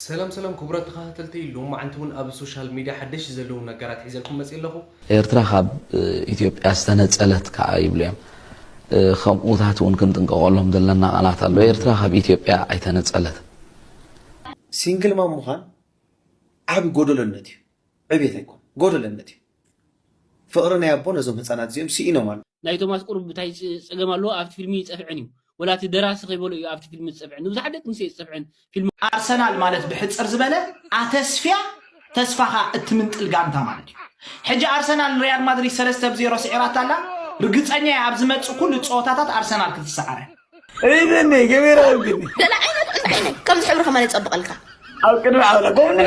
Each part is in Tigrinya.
ሰላም ሰላም ክቡራት ተኸታተልቲ፣ ሎማዓንቲ እውን ኣብ ሶሻል ሚድያ ሓደሽ ዘለዉ ነገራት ሒዘልኩም መፅእ ኣለኹ። ኤርትራ ካብ ኢትዮጵያ ዝተነጸለት ከዓ ይብሉ እዮም። ከምኡታት እውን ክንጥንቀቐሎም ዘለና ቃላት ኣሎ። ኤርትራ ካብ ኢትዮጵያ ኣይተነጸለትን። ሲንግል ማም ምዃን ዓቢ ጎደሎነት እዩ። ዕቤት ኣይኮን፣ ጎደሎነት እዩ። ፍቕሪ ናይ ኣቦ ነዞም ህፃናት እዚኦም ስኢኖም ኣሎ። ናይ ቶማስ ቁሩብ እንታይ ጸገም ኣለዎ ኣብቲ ፊልሚ ይጸፍዐን እዩ ወላ እቲ ደራሲ ከይበሎ እዩ ኣብቲ ፊልሚ ዝጸፍዐን ንብዙሓት ደቂ ኣንስትዮ ዝጸፍዐን ፊልሚ ኣርሰናል ማለት ብሕጽር ዝበለ ኣተስፍያ ተስፋኻ እትምንጥል ጋንታ ማለት እዩ። ሕጂ ኣርሰናል ንሪያል ማድሪድ ሰለስተ ብ ዜሮ ስዒራታ ኣላ። ርግጸኛ እየ ኣብ ዝመጽእ ኩሉ ጸወታታት ኣርሰናል ክትሰዓረ። እይደኒ ገቢራ እብግኒ ገለ ዓይነት እንታይ ዓይነት ከምዚ ሕብሪ ከማን ይጸብቐልካ ኣብ ቅድሚ ዓውላ ጎብኒ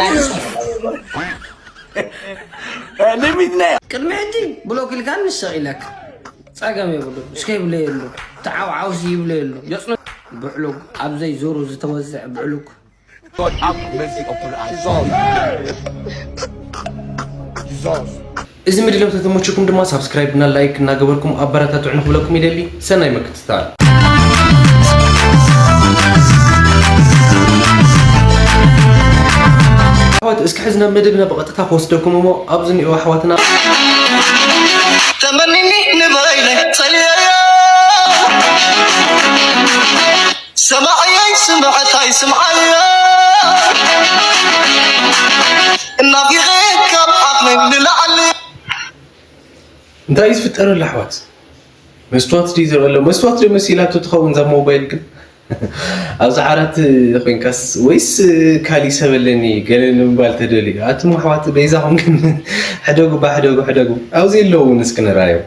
ሊሚትና ቅድሚ ሕጂ ብሎክ ኢልካ ንስቕ ኢለካ ጸገም የብሉ እስከ ይብለ የሉ ተዓውዓውሲ ይብለ የሉ የጽሎ ብዕሉግ ኣብዘይ ዙሩ ዝተወዝዕ ብዕሉግ እዚ ምድላው ተተመችኩም ድማ ሳብስክራይብ እና ላይክ እናገበርኩም ኣበረታትዑ ንክብለኩም ይደሊ። ሰናይ ምክትታል። ኣሕዋት እስኪ ሕዚ ናብ መደብና ብቐጥታ ክወስደኩም እሞ ኣብዚ እኒኦ ኣሕዋትና ተመኒኒ ንበይነ ጸልየዮ ሰማዕየይ ስምዕታይ ስምዓዮ እናፊቐ ካብ ዓቕመይ ንላዕሊ እንታይ እዩ ዝፍጠረሉ ኣሕዋት? መስትዋት ድዩ ዝረአ ኣሎ? መስትዋት ዶ መሲላቶ ትኸውን እዛ ሞባይል ግን? ኣብዚ ዓራት ኮይንካስ ወይስ ካሊእ ሰብ ኣለኒ ገለ ንምባል ተደልዩ? ኣቱም ኣሕዋት በይዛኹም ግን ሕደጉ እባ ሕደጉ ሕደጉ ኣብዚ ኣለዉ እውን እስኪ ንርኣዮም።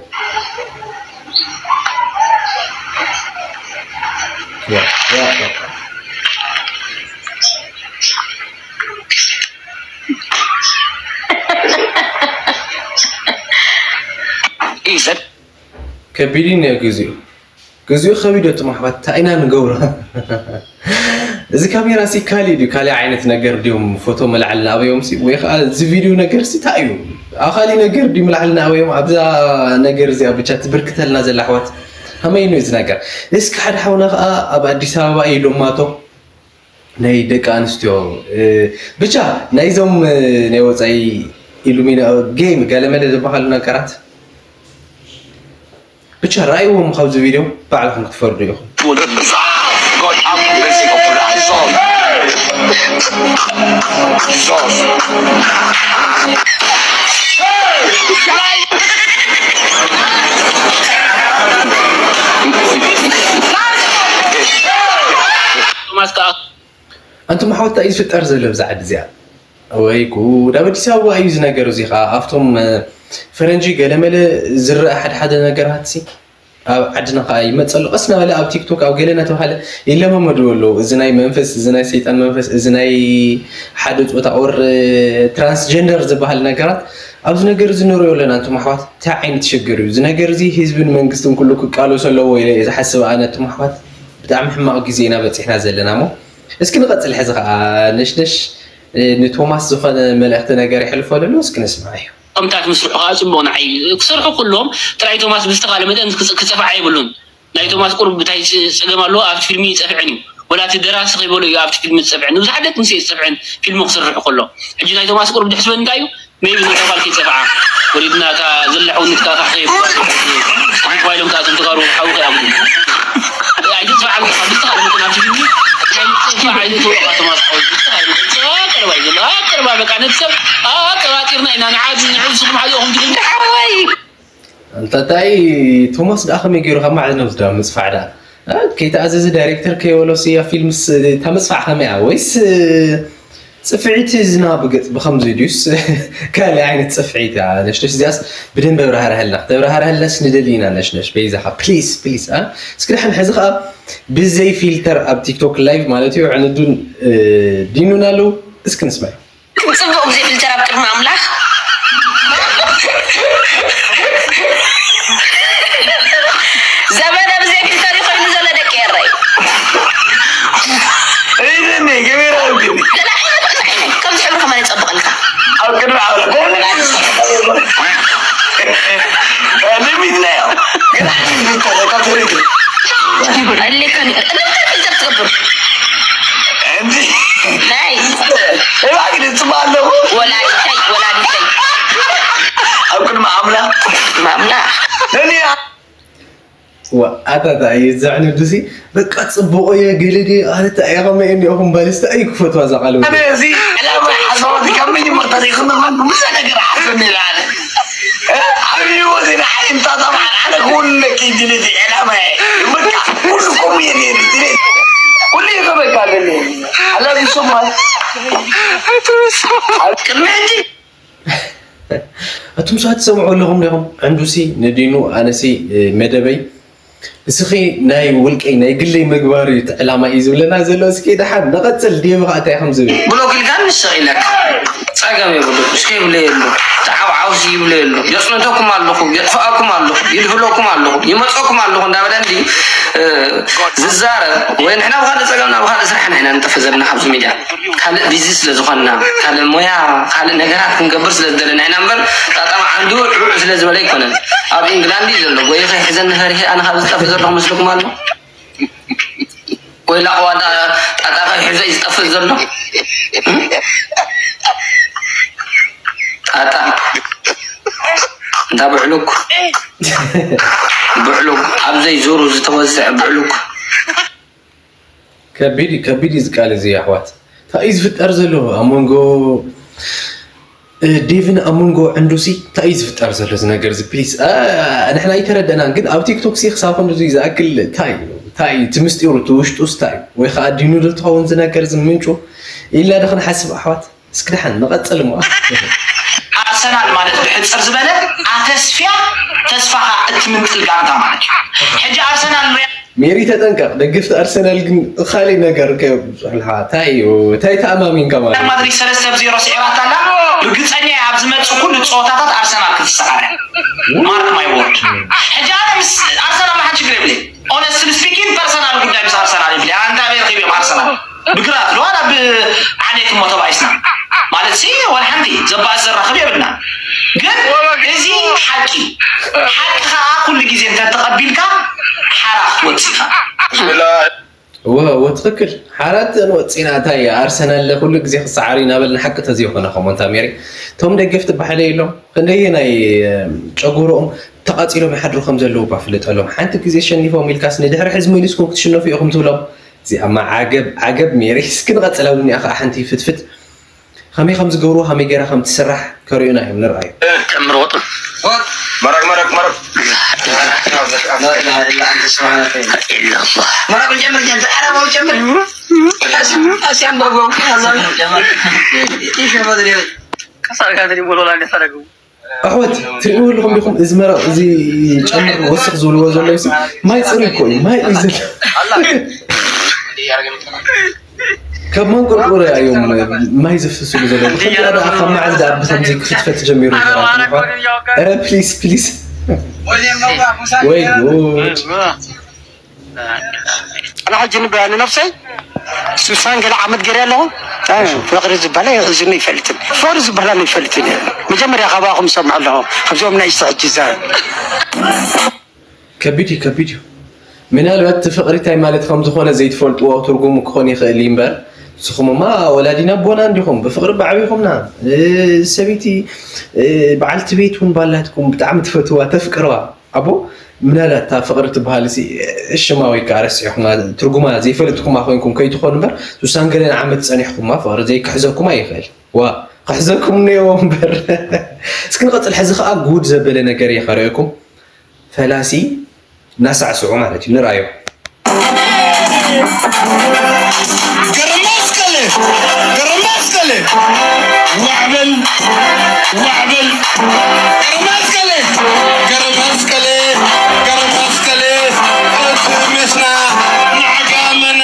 ከቢድ እዩ እኒኦ ግዚኡ ግዚኡ ከቢድ እዩ ኣቱም ኣሕዋት እንታይ ኢና ንገብሮ እዚ ካሜራ ሲ ካሊእ ድዩ ካሊእ ዓይነት ነገር ድዮም ፎቶ መላዕሊ ንኣበዮም ሲ ወይ ከዓ እዚ ቪድዮ ነገር ሲ እንታይ እዩ ኣኻሊ ነገር ድዩ መላዕሊ ንኣበዮም ኣብዛ ነገር እዚኣ ብቻ ትብርክተልና ዘላ ኣሕዋት ከመይ እዩ እዚ ነገር እስኪ ሓደ ሓውና ከዓ ኣብ ኣዲስ ኣበባ እዩ ሎማቶ ናይ ደቂ ኣንስትዮ ብቻ ናይዞም ናይ ወፃኢ ኢሉሚና ጌም ገለመለ ዝበሃሉ ነገራት ብቻ ረኣይዎም ካብዚ ቪድዮ ባዕልኹም ክትፈርዱ ኢኹም ቶማስ ከዓ ኣንቱም ኣሕዋት እንታይ እዩ ዝፍጠር ዘሎ ብዛ ዓዲ እዚኣ? ወይ ጉድ ኣብ ኣዲስ ኣበባ እዩ እዚ ነገር እዚ ከዓ ኣብቶም ፈረንጂ ገለመለ ዝረአ ሓደ ሓደ ነገራት ሲ ኣብ ዓድና ከዓ ይመፀ ኣሎ ቀስ እናበለ ኣብ ቲክቶክ ኣብ ገለ እናተባሃለ ይለማመድዎ ኣለዉ እዚ ናይ መንፈስ እዚ ናይ ሰይጣን መንፈስ እዚ ናይ ሓደ ፆታ ኦር ትራንስጀንደር ዝበሃል ነገራት ኣብዚ ነገር እዚ ንሪኦ ኣለና ኣንቱም ኣሕዋት እንታይ ዓይነት ሽግር እዩ እዚ ነገር እዚ ህዝብን መንግስትን ኩሉ ክቃለሶ ኣለዎ ኢለ እየ ዝሓስብ ኣነ ኣንቱም ኣሕዋት ብጣዕሚ ሕማቕ ግዜ ኢና በፂሕና ዘለና እሞ እስኪ ንቐፅል ሕዚ ከዓ ነሽነሽ ንቶማስ ዝኾነ መልእኽቲ ነገር የሕልፎ ዘሎ እስኪ ንስምዓዮ። ከምታት ምስ ርሑ ከዓ ፅቡቅ ንዓይ ክሰርሑ ኩሎም ጥራይ ቶማስ ብዝተኻለ መጠን ክፀፋዓ የብሉን ናይ ቶማስ ቁሩብ እንታይ ፀገም ኣለዎ ኣብቲ ፊልሚ ይፀፍዐን እዩ ወላ እቲ ደራሲ ከይበሎ እዩ ኣብቲ ፊልሚ ዝፀፍዐን ንብዙሓት ደቂ ኣንስትዮ ዝፀፍዐን ፊልሚ ክስርሑ ከሎ ሕጂ ናይ ቶማስ ቁሩብ ድሕስበን እንታይ እዩ maybe ነታ ጓል ከይጸፍዓ ወሊድና እታ ዘላ ሕውነትካ ካሕ ከየብላ ሞባይሎም ከኣ እቶም ተጋሩ ሓዊ ከይኣምኑ ኣይትጽፋዕ ኣለካ ብዝተኻለ መጠን ኣብቲ ግዜ ናይ ምጽፋዕ ኣይትእትወካ ተማስ ሓወይ ብዝተኻለ መጠን ቀረባ እዩ ዘሎ ቀረባ በቃ ነቲ ሰብ ኣጠራጢርና ኢና ንዓብ ንዕብ ንስኹም ሓሊኦኹም ትብል ሓወይ እንታይ ቶማስ ደኣ ከመይ ገይሩ ካብ ማዕዝ ነው ዝዳ ምጽፋዕ ደኣ ከይተኣዘዘ ዳይሬክተር ከይበሎ ስያ ፊልምስ እታ ምጽፋዕ ከመይ እያ ወይስ ጽፍዒት ዝናብ ገጽ ብኸምዚ ድዩስ ካልእ ዓይነት ጽፍዒት እያ ነሽነሽ እዚኣስ ብደንብ ኣብራህርሀልና ክተብራህርሀልናስ ንደሊ ኢና ነሽነሽ በይዛኻ ፕሊስ ፕሊስ እስኪ ድሓን ሕዚ ኸኣ ብዘይ ፊልተር ኣብ ቲክቶክ ላይቭ ማለት እዩ ዕንዱን ዲኑን ኣለዉ እስኪ ንስማዮ ጽቡቕ ብዘይ ፊልተር ኣብ ቅድሚ ኣምላኽ ዘበነ ብዘይ ፊልተር ይኾይኑ ዘሎ ደቂ ኤረይ እይኒ ገቢራ እብግኒ ከምዚ ሕብሪ ከማን ይጸብቐልካ ኣብ ቅድሚ ኣውላ ሊሚት ናዮ እልከን እንታይ ፊልተር ትገብር እንዲ ናይ ኣታታ እየ ዘዕንዱሲ በቃ ጽቡቕ እየ ገለ ድየ ኣነታ እያ ከመይ እኒኦኹም ባልስቲ ኣይ ክፈትዋ እዛ ቃል ኣነ እዚ ዕላማ ሓሳባት ካብ መጀመርታ ዘይኮነ ብዙሕ ነገር ሓሰኒ ይልዓለ ዓብይዎ ዜና ሓይምታ ተባሓል ኣነ ክውንነኪ ድልቲ ዕላማ በቃ ኩሉ ከምኡ እየ ነይሩ ድልቲ ኩሉ ይኸበካ ኣለኒ ኣላዚ ሶማል ኣብ ቅድሚ ሕጂ ኣቱም ሰባት ትሰምዑ ኣለኹም ዲኹም? ዕንዱሲ ንዲኑ ኣነሲ መደበይ እስኺ ናይ ውልቀይ ናይ ግለይ ምግባር እዩ እቲ ዕላማ እዩ ዝብለና ዘሎ። እስኪ ደሓን ንቐፅል። ዴቭ ኸዓ እንታይ ከም ዝብል ብሎክ ኢልካ ንስቕ ኢለካ ጸገም የብሉ። እስኪ ይብለ የሉ ተዓውዓውሲ ይብለ የሉ። የጽንተኩም ኣለኹ፣ የጥፍኣኩም ኣለኹ፣ ይድህለኩም ኣለኹ፣ ይመጸኩም ኣለኹ እንዳበለ እንዲ ዝዛረብ ወይ ንሕና ብኻልእ ጸገምና ብኻልእ ስራሕና ኢና ንጠፍእ ዘለና ካብዚ ሚድያ። ካልእ ቢዚ ስለ ዝኾንና ካልእ ሞያ ካልእ ነገራት ክንገብር ስለ ዝደለና ኢና እምበር ጣጣ መዓንዱ ዑዕ ስለ ዝበለ ኣይኮነን። ኣብ ኢንግላንድ እዩ ዘሎ ጎይኸ ይሕዘኒ ፈሪሐ ኣነ ካብ ዝጠፍእ ዘለኹ መስለኩም ኣሎ? ወይ ላቕዋ ጣጣኸ ይሕዞ እዩ ዝጠፍእ ዘሎ? ጣጣ እንዳ ብዕሉክ ብዕሉክ ኣብዘይ ዙሩ ዝተወዝዐ ብዕሉክ ከቢድ እዩ፣ ከቢድ እዩ እዚ ቃል እዚ ኣሕዋት። እንታይ እዩ ዝፍጠር ዘሎ ኣብ መንጎ ዴቭን ኣብ መንጎ ዕንዱሲ? እንታይ እዩ ዝፍጠር ዘሎ እዚ ነገር እዚ ፕሊስ? ንሕና ኣይተረደናን፣ ግን ኣብ ቲክቶክ ሲ ክሳብ ክንድዚ ዝኣክል እንታይ እዩ? እንታይ እዩ እቲ ምስጢሩ? እቲ ውሽጡስ እንታይ እዩ? ወይ ከዓ ዲኑ ዶ ትኸውን እዚ ነገር እዚ ምንጩ? ኢልና ዶ ክንሓስብ ኣሕዋት? እስኪ ደሓን ንቐጽል እሞ። ኣርሰናል ማለት ብሕጽር ዝበለ ኣተስፍያ ተስፋኻ እትምንጥል ጋንታ ማለት እዩ። ሕጂ ኣርሰናል ንሪኣ። ሜሪ ተጠንቀቕ፣ ደገፍቲ ኣርሰናል ግን ኻሊእ ነገር ከብዙሕልኻ። እንታይ እዩ? እንታይ ተኣማሚንካ ማለት እዩ? ማድሪድ ሰለስተ ብ ዜሮ ስዒራታ ኣላ። ርግጸኛ እየ ኣብ ዝመጽእ ኩሉ ጸወታታት ኣርሰናል ክትሰዓር እያ። ማርክ ማይ ወርድ። ሕጂ ኣነ ምስ ኣርሰናል መሓን ችግር የብለይ። ኦነስትሊ ስፒኪንግ ፐርሰናል ጉዳይ ምስ ኣርሰናል ይብለ ኣንታ ኣበይ ረኺብዮም ኣርሰናል ብግራት ዶ ዋላ ብዓሌት እሞ ተባኢስና ማለት ሲ ዋላ ሓንቲ ዘባእስ ዘራኽብ የብልና ግን እዚ ሓቂ ሓቂ ከዓ ኩሉ ግዜ እንተተቐቢልካ ሓራ ክትወፅእ ኢኻ እወ እወ ትኽክል ሓራት ንወፂና እንታይ ኣርሰናል ኩሉ ግዜ ክሰዓር እዩ ናበልና ሓቂ ተዘይኮነ ከሞንታ ሜሪ እቶም ደገፍቲ ባሕለይ የሎም ክንደየ ናይ ጨጎሮኦም ተቓፂሎም ይሓድሩ ከም ዘለዉ እኳ ፍለጠሎም። ሓንቲ ግዜ ሸኒፎም ኢልካስ ንድሕሪ ሕዚ መሊስኩም ክትሽነፉ ኢኹም ትብሎም። እዚኣማ ዓገብ ዓገብ ሜሪ። እስኪ ንቐፅል ኣብኒኣ ከዓ ሓንቲ ፍትፍት ከመይ ከም ዝገብርዎ ከመይ ገይራ ከም ትስራሕ ከርእዩና እዮም ንርኣዮም። ጨምር ወጡ መረቅ መረቅ መረቅ መረቅ ጨምር ጀምር አረባው ጨምር አሲያም በጎ ጨምር ይሸፈት ቀሳር ጋር ሞሎላ እንደፈረገው ኣሕዋት ትሪእዎ ኣለኹም ዲኹም? እዚ መረቕ እዚ ጨምር ወስኽ ዝብልዎ ዘለዉ ሲ ማይ ፅሩይ እኮ እዩ። ማይ እዩ ዘሎ። ካብ መንቆርቆርያ እዮም ማይ ዘፍስስሉ ዘለዉ። ብኸምዚኣ ደኣ ካብ መዓዝ ደኣ ብኸምዚ ክፍትፈት ጀሚሩ? ኧረ ፕሊስ ፕሊስ ወይ ጉድ። ኣነ ሕጂ ንበያ ንነብሰይ ሱሳን ገለ ዓመት ገይረ ኣለኹ። ፍቅሪ ዝበሃል እዝኒ ይፈልጥን ፍቅሪ ዝበሃል ኣይፈልጥን እየ። መጀመርያ ካባኹም ሰምዖ ኣለኹ። ካብዚኦም ናይ ሕጂ ዘ ከቢድ እዩ ከቢድ እዩ። ምናልባት እቲ ፍቅሪ እንታይ ማለት ከም ዝኾነ ዘይትፈልጥዎ ትርጉሙ ክኾን ይኽእል እዩ እምበር ንስኹምማ ወላዲና ኣቦና እንዲኹም ብፍቅሪ ባዕቢኹምና። ሰበይቲ በዓልቲ ቤት እውን ባላትኩም ብጣዕሚ ትፈትዋ ተፍቅርዋ። ኣቦ ምናልባት እታ ፍቕሪ ትበሃል ሲ ሽማ ወይ ከዓ ረሲዕኹማ ትርጉማ ዘይፈለጥኩማ ኮይንኩም ከይትኾኑ እምበር ሱሳን ገለን ዓመት ፀኒሕኩማ ፍቕሪ ዘይክሕዘኩማ ይኽእል ዋ ክሕዘኩም ነይዎ እምበር እስኪ ንቐፅል ሕዚ ከዓ ጉድ ዘበለ ነገር እየ ከርእየኩም ፈላሲ እናሳዕስዑ ማለት እዩ ንርኣዮ ገረማስቀለ ገረማስቀለ ዋዕበል ዋዕበል ገረማስቀለ ገረማስቀለ ገረማስቀለ እቲ ሜስና ንዓጋመና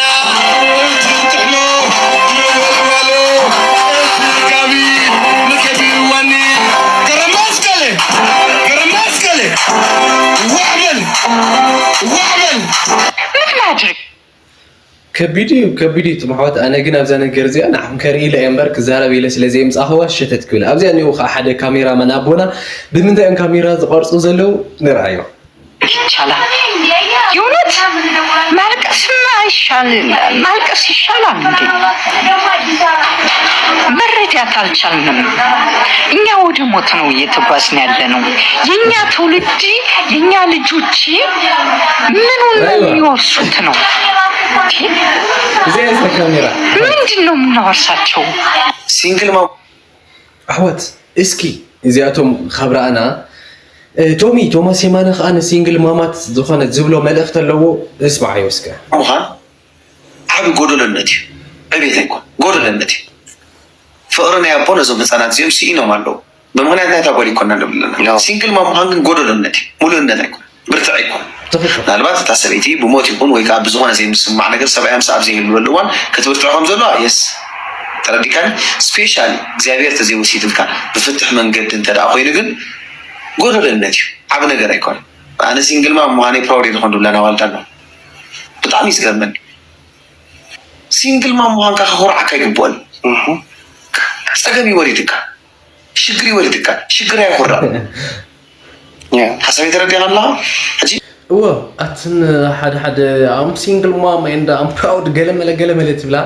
እቲ ጥሕሎ ንወልወሎ እቲ ጋቢ ንከቢዋኒ ገረማስቀለ ገረማስቀለ ዋዕበል ዋዕበል ምን ማድረግ ከቢድ እዩ ከቢድ እዩ ትምሕዋት ኣነ ግን ኣብዛ ነገር እዚኣ ንዓኹም ከርኢ ኢለ እየ እምበር ክዛረብ ኢለ ስለ ዘየምፃእኽዋ ሸተት ክብል ኣብዚኣ እኒኡ ከዓ ሓደ ካሜራማን ኣቦና ብምንታይ እዮም ካሜራ ዝቐርፁ ዘለዉ ንርኣዮ ይቻላል የእውነት ማልቀስማ ይሻል ማልቀስ ይሻላል እንዴ መረጃ አልቻልንም። እኛ ወደ ሞት ነው እየተጓዝን ያለ ነው። የኛ ትውልድ፣ የኛ ልጆች ምኑን ነው የሚወርሱት ነው? እዚኣ እያ ካሜራ። ምንድን ነው የምናወርሳቸው? ሲንግል ማም ኣሕዋት፣ እስኪ እዚኣቶም ካብ ረኣና፣ እ፣ ቶሚ ቶማስ የማነ ከዓ ንሲንግል ማማት ዝኾነ ዝብሎ መልእኽቲ ኣለዎ። እስማዓዮ እስከ። ምዃን ዓቢ ጎደሎነት እዩ። ዕቤት ኣይኮን፣ ጎደሎነት እዩ። ፍቕሪ ናይ ኣቦ ነዞም ህፃናት እዚኦም ስኢኖም ኣለዉ። ብምኽንያት ናይታ ጓል ይኮና ንብል ኣለና። ሲንግል ማም ምዃን ግን ጎደሎነት እዩ፣ ሙሉእነት ኣይኮን፣ ብርትዕ ኣይኮን። ትኽክል። ምናልባት እታ ሰበይቲ ብሞት ይኹን ወይ ከዓ ብዝኾነ ዘይምስማዕ ነገር ሰብኣያ ምስኣ ኣብ ዘይህልወሉ እዋን ክትብርትዕ ከም ዘለዋ የስ ተረዲካኒ። ስፔሻሊ እግዚኣብሔር ተዘይወሲድልካ ብፍትሕ መንገዲ እንተ ደኣ ኮይኑ ግን ጎደሎነት እዩ፣ ዓቢ ነገር ኣይኮን። ኣነ ሲንግል ማም ምዃነይ ፕራውድ እየ ዝኾን ድብላ ናዋልዳ ኣሎ። ብጣዕሚ እዩ ዝገርመኒ። ሲንግል ማም ምዃንካ ከኹርዓካ ይግብኦን። ጸገም ይወሪድካ፣ ሽግር ይወሪድካ፣ ሽግር ኣየኹርዕ። ሓሳብ የተረዲኻ ኣለኻ ሕጂ እወ ኣትን ሓደ ሓደ I'm single mom and I'm proud ገለመለ ገለመለ ትብላ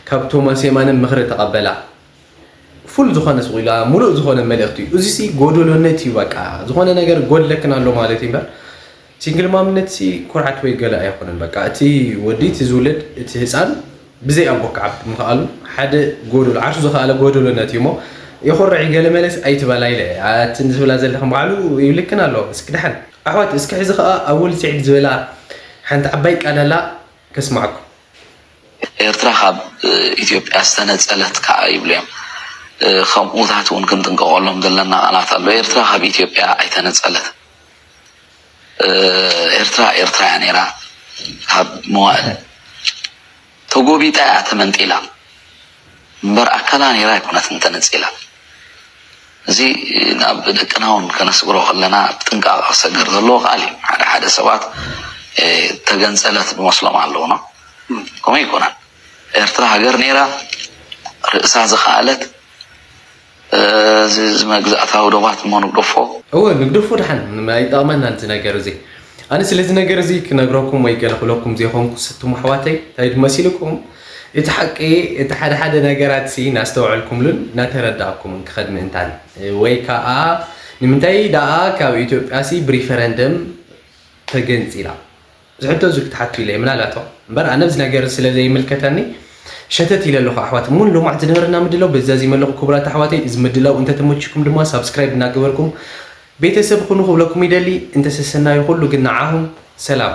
ካብ ቶማስ የማነ ምኽሪ ተቐበላ። ፉል ዝኾነ ስቕ ኢላ ሙሉእ ዝኾነ መልእኽቲ እዩ። እዚ ሲ ጎደሎነት እዩ። በቃ ዝኾነ ነገር ጎድለክን ኣሎ ማለት እዩ እምበር ሲንግል ማምነት ሲ ኩርዓት ወይ ገለ ኣይኮነን። በቃ እቲ ወዲ እቲ ዝውለድ እቲ ህፃን ብዘይ ኣቦ ክዓቢ ምኽኣሉ ሓደ ጎደሎ ዓርሱ ዝኸኣለ ጎደሎነት እዩ እሞ የኹርዕ ገለ መለስ ኣይትበላ ኢለ ኣትን ዝብላ ዘለኽን ባዕሉ ይብልክን ኣሎ። እስኪ ደሓን ኣሕዋት እስኪ ሕዚ ከዓ ኣወል ስዒድ ዝበላ ሓንቲ ዓባይ ቃል ኣላ ከስማዕኩም። ኤርትራ ካብ ኢትዮጵያ ዝተነጸለት ከዓ ይብሉ እዮም። ከምኡታት እውን ክንጥንቀቐሎም ዘለና ቃላት ኣሎ። ኤርትራ ካብ ኢትዮጵያ ኣይተነጸለት። ኤርትራ ኤርትራ እያ ነይራ። ካብ መዋእል ተጎቢጣ እያ ተመንጢላ እምበር ኣካላ ነይራ ኣይኮነትን ተነጺላ። እዚ ናብ ደቅና እውን ከነስግሮ ከለና ብጥንቃቐ ክሰገር ዘለዎ ቃል እዩ። ሓደ ሓደ ሰባት ተገንጸለት ዝመስሎም ኣለዉ ነው። ከምኡ ኣይኮነን። ኤርትራ ሃገር ነይራ ርእሳ ዝኸኣለት እዚ መግዛእታዊ ዶባት እሞ ንግደፎ። እወ ንግደፎ ደሓን ኣይጠቕመናን እዚ ነገር እዚ። ኣነ ስለዚ ነገር እዚ ክነግረኩም ወይ ገለ ክብለኩም ዘይኮንኩ ስትሙ ኣሕዋተይ እንታይ ድመሲልኩም እቲ ሓቂ እቲ ሓደ ሓደ ነገራት ሲ እናስተውዐልኩምሉን እናተረዳእኩምን ክኸድ ምእንታን ወይ ከዓ ንምንታይ ደኣ ካብ ኢትዮጵያ ሲ ብሪፈረንደም ተገንፂላ ዝሕቶ እዚ ክትሓቱ ኢለ ምናልባት እምበር ኣነ ኣብዚ ነገር ስለ ዘይምልከተኒ ሸተት ኢለ ኣለኹ ኣሕዋት እሙን ሎማዕ ዝነበረና ምድላው በዚ ዛዚመ ኣለኹ ክቡራት ኣሕዋተይ እዚ ምድላው እንተተመችኩም ድማ ሳብስክራይብ እናገበርኩም ቤተሰብ ኩኑ ክብለኩም ይደሊ እንተሰሰናዩ ኩሉ ግን ንዓኹም ሰላም